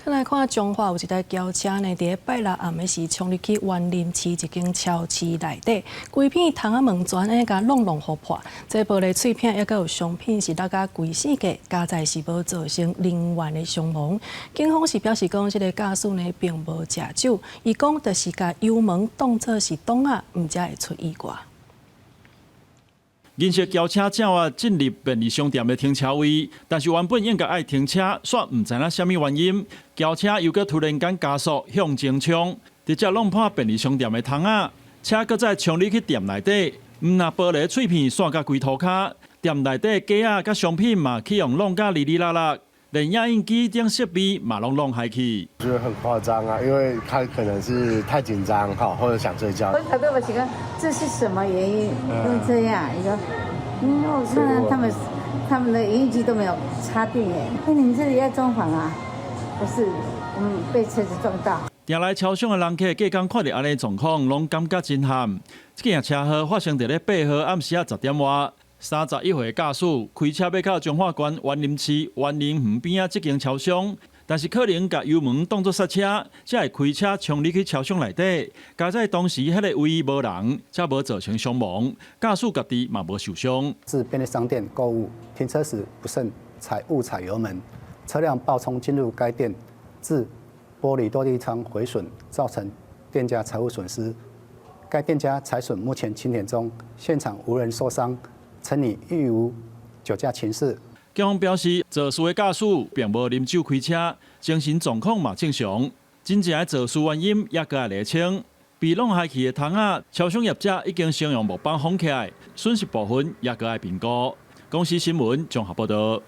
來看彰化有一台轎車呢，佇咧拜六暗暝時衝入去員林市一間超市內底，規片窗仔門全咧共弄弄予破，這玻璃碎片猶閣有商品是落甲規四界，佳在是無造成人員的傷亡。警方是表示講，這個駕駛呢並無食酒，伊講就是共油門當做是擋仔，毋才會出意外。銀色轎車正啊進入便利商店的停車位，但是原本應該愛停車，煞毋知影啥物原因，轎車又閣突然間加速向前衝，直接弄破便利商店的窗仔，車閣再衝入去店內底，毋但玻璃碎片散甲規塗跤，店內底架仔佮商品嘛去予弄甲離離落落，連影印機等設備嘛攏弄害去。覺得很誇張啊，因為他可能是太緊張哈，或者想睡覺。我頭都我想講，這是什麼原因會這樣？你說，我看他們的影印機都沒有插電耶。那你們這裡要裝潢啊？不是，我們被車子撞到。踮來超商的人客隔工看著按呢狀況，攏感覺真譀。這件車禍發生佇咧8號暗時仔10點外，31歲駕駛開車欲到彰化縣員林市員林園邊仔這間超商，但是可能共油門當作剎車，才會開車衝入去超商內底。佳在當時彼个位無人，才無造成傷亡。駕駛家己嘛無受傷。至便利商店購物，停車時不慎踩誤踩油門，車輛暴衝進入該店，致玻璃落地窗毀損，造成店家財物損失。該店家財損目前清點中，現場無人受傷，陳女亦無酒駕情事。警方表示，肇事的駕駛並無啉酒開車，精神狀況嘛正常。真正的肇事原因猶閣愛釐清。被弄害去的窗仔，超商業者已經先用木板封起來，損失部分猶閣愛評估。公視新聞綜合報導。